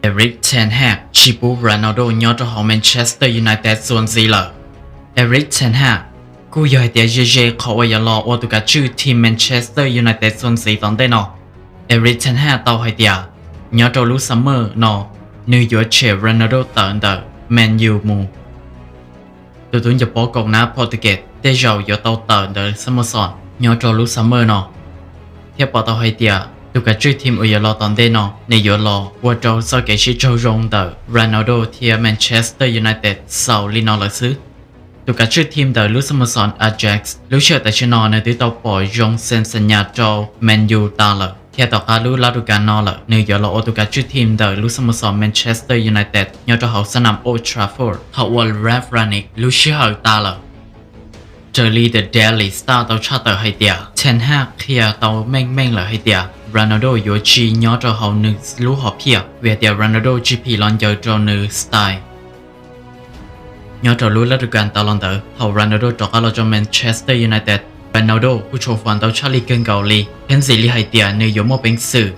Erik ten Hag tsis pub Ronaldo nyob rau hauv Manchester United txuas ntxiv lawm. Erik ten Hag kuj yog hais tias ze ze qhov uas yuav los ua tus kav tswj team Manchester United txuas ntxiv tom ntej no. Erik ten Hag tau hais tias nyob rau lub summer no nws yuav tshem Ronaldo tawm ntawm Man U mus. Tus tub ncaws pob kaus nab Portuguese tej zaum yuav tau tawm ntawm Xamuson nyob rau lub summer no, thiab pom tau hais tias tus kav tswj team uas yuav los tom ntej no nws yuav los ua rau txoj kev sib raug zoo ntawm Ronaldo thiab Manchester United xaus li no lawm xwb. Tus kav tswj team ntawm lub Xamuson Ajax lub sij hawm tam sim no nws twb tau pom zoo xees xas nyas rau Man U tas lawm, thiab tom qab lub lab du kas no lawm nws yuav los ua tus kav tswj team ntawm lub Xamuson Manchester United nyob rau hauv xab nam Old Trafford thaum uas Ralf Rangnick lub sij hawm tas lawm. Raws li The Daily Star tau tshaj tawm hais tias ten Hag qhia tau meej meej lawm hais tias Ronaldo yuav tsis nyob rau hauv nws lub hom phiaj vim hais tias Ronaldo tsis phim los ncaws rau nws style. Nyob rau lub lab du kas tas los ntawd thaum Ronaldo rov qab los rau Manchester United, Ronaldo kuj tshua fom ntau tshaj li kawg nkaus li, thiab ntxim li hais tias nws yuav muaj peev xwm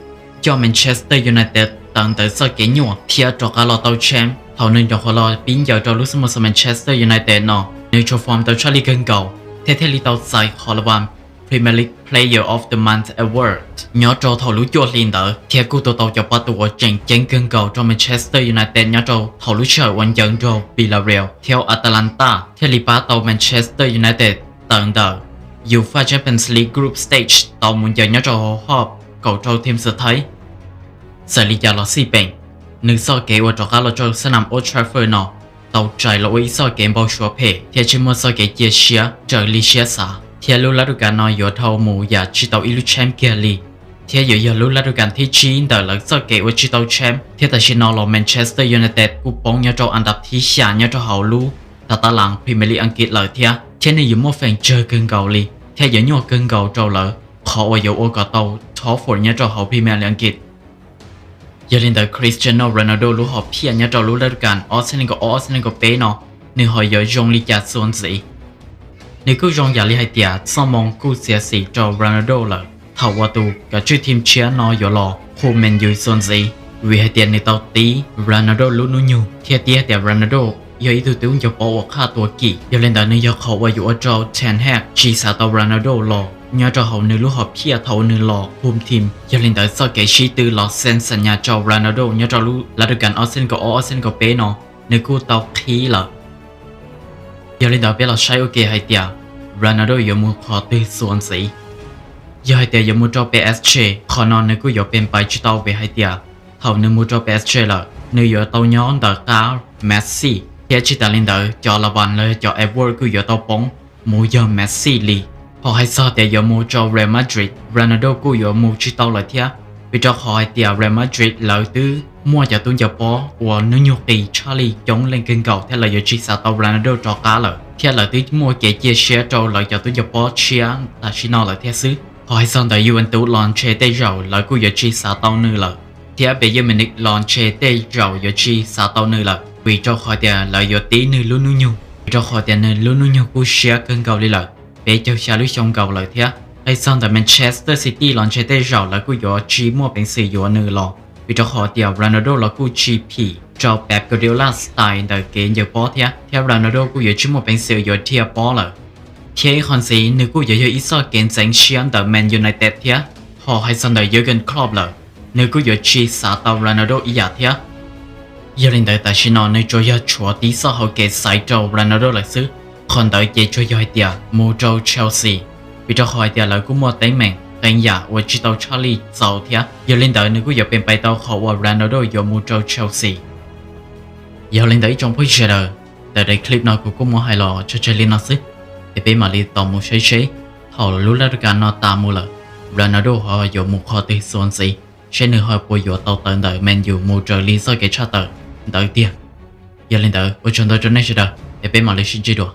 coj Manchester United tawm ntawm txoj kev nyuaj thiab rov qab los tau tsheeb. Thaum nws nyuam qhuav los pib ncaws rau lub xab maus Manchester United no, nws tshua fom ntau tshaj li kawg nkaus thiab thiaj li tau txais qhov la vas Premier League Player of the Month Award nyob rau thaum lub cuaj hli ntawd, thiab kuj tua tau cov pab tus uas tseem ceeb kawg nkaus rau Manchester United nyob rau thaum lub sij hawm uas ncaws nrog Villarreal thiab Atalanta, thiaj li pab tau Manchester United tawm ntawm UEFA Champions League Group Stage tau mus ncaws nyob rau hauv kaum rau team xwm thaib. Txawm li cas los xij peem, nws txoj kev uas rov qab los rau xab nam Old Trafford no tau rais los ua ib txoj kev npau suav phem thiab tsis muaj txoj kev cia siab raws li siab xav, thiab lub lab du kas no yuav dhau mus yam tsis tau ib lub tsheeb kiag li, thiab yuav yog lub lab du kas thib tsib ntawm lawv txoj kev uas tsis tau tsheeb, thiab tam sim no los Manchester United kuj poob nyob rau an dab thib xya nyob rau hauv lub ta tab las Premier League Askiv lawm thiab, thiab nws yuav muaj feem tsawg kawg nkaus li, thiab yuav nyuaj kawg nkaus rau lawv qhov uas yuav ua kom tau top four nyob rau hauv Premier League Askiv. Yog li ntawd Cristiano Ronaldo lub hom phiaj nyob rau lub lab du kas ob txhiab nees nkaum ob ob txhiab nees nkaum peb no, nws ho yuav zoo li cas txuas ntxiv? Nws kuj zoo yam li hais tias txoj moo kuj txiav txim rau Ronaldo lawm thaum uas tus kav tswj team tshiab no yuav los hu Man U txuas ntxiv, vim hais tias nws tau tib Ronaldo lub hnub nyoog thiab tib hais tias Ronaldo yog ib tug tub ncaws pob uas qhaj tua kim. Yog li ntawd nws yog qhov uas yuav ua rau ten Hag tsis xav tau Ronaldo los nyob rau hauv nws lub hom phiaj thaum uas nws los hu team. Yog li ntawd txoj kev sib tw los xees xas nyas rau Ronaldo nyob rau lub lab du kas ob txhiab nees nkaum ob ob txhiab nees nkaum peb no nws kuj tau qhib lawm. Yog li ntawd peb los saib ua ke hais tias Ronaldo yuav mus qhov twg txuas ntxiv. Yog hais tias yuav mus rau P S G, qhov no nws kuj yuav pes npais tsis tau vim hais tias thaum nws mus rau P S G lawm nws yuav tau nyob ntawm qab Messi, thiab tsis tas li ntawd cov la vas los yog cov award kuj yuav tau poob mus yog Messi li. Ho hais txog tias yuav mus rau Real Madrid, Ronaldo kuj yuav mus tsis tau lawm thiab, vim rau qhov hais tias Real Madrid lawv twb muaj cov tub ncaws pob uas hnub nyoog qis tshaj li coob leej kawg nkaus thiab lawv yuav tsis xav tau Ronaldo rov qab lawm, thiab lawv twb muaj kev cia siab rau lawv cov tub ncaws pob tshiab tam sim no lawm thiab xwb. Ho hais txog ntawm Juventus los ntshe tej zaum lawv kuj yuav tsis xav tau nws lawm, thiab Bayern Munich los ntshe tej zaum yuav tsis xav tau nws lawm, vim rau qhov tias lawv yuav tib nws lub hnub nyoog, vim rau qhov tias nws lub hnub nyoog kuj siab kawg nkaus li lawm, peb caug xya lub xyoo nkaus lawm thiab. Hais txog ntawm Manchester City los ntshe tej zaum lawv kuj yuav tsis muaj peev xwm yuav nws los, vim rau qhov tias Ronaldo los kuj tsis phim rau Pep Guardiola style ntawm kev ncaws pob thiab, thiab Ronaldo kuj yuav tsis muaj peev xwm yuav dhia pob lawm. Thiab ib qho ntxiv nws kuj yuav yog ib txoj kev ntxeev siab ntawm Man United thiab. Ho hais txog ntawm Jurgen Klopp lawm, nws kuj yuav tsis xav tau Ronaldo ib yam thiab. Yog li ntawd tam sim no nws tsuas yog tshuav tib txoj hauv kev xaiv rau Ronaldo lawm xwb. Qhov ntawd ces tsuas yog hais tias mus rau Chelsea, vim rau qhov hais tias lawv kuj muaj teeb meem qee yam uas tsis tau tshaj li txaus thiab. Yog li ntawd nws kuj yuav pes npais tau qhov uas Ronaldo yuav mus rau Chelsea. Yog li ntawd ib tsoom phooj ywg sawv daws, tawm daim clip no kuv kuj muab hais los tso tseg li no xwb, es peb mam li tos mus saib seb thaum lub lab du kas no tas mus lawm, Ronaldo ho yuav mus qhov twg txuas ntxiv, seb nws ho puas yuav tau tawm ntawm Man U mus raws li txoj kev tshaj tawm ntawd tiag. Yog li ntawd ua tsaug ntau rau nej sawv daws, es peb mam li sib ntsib dua.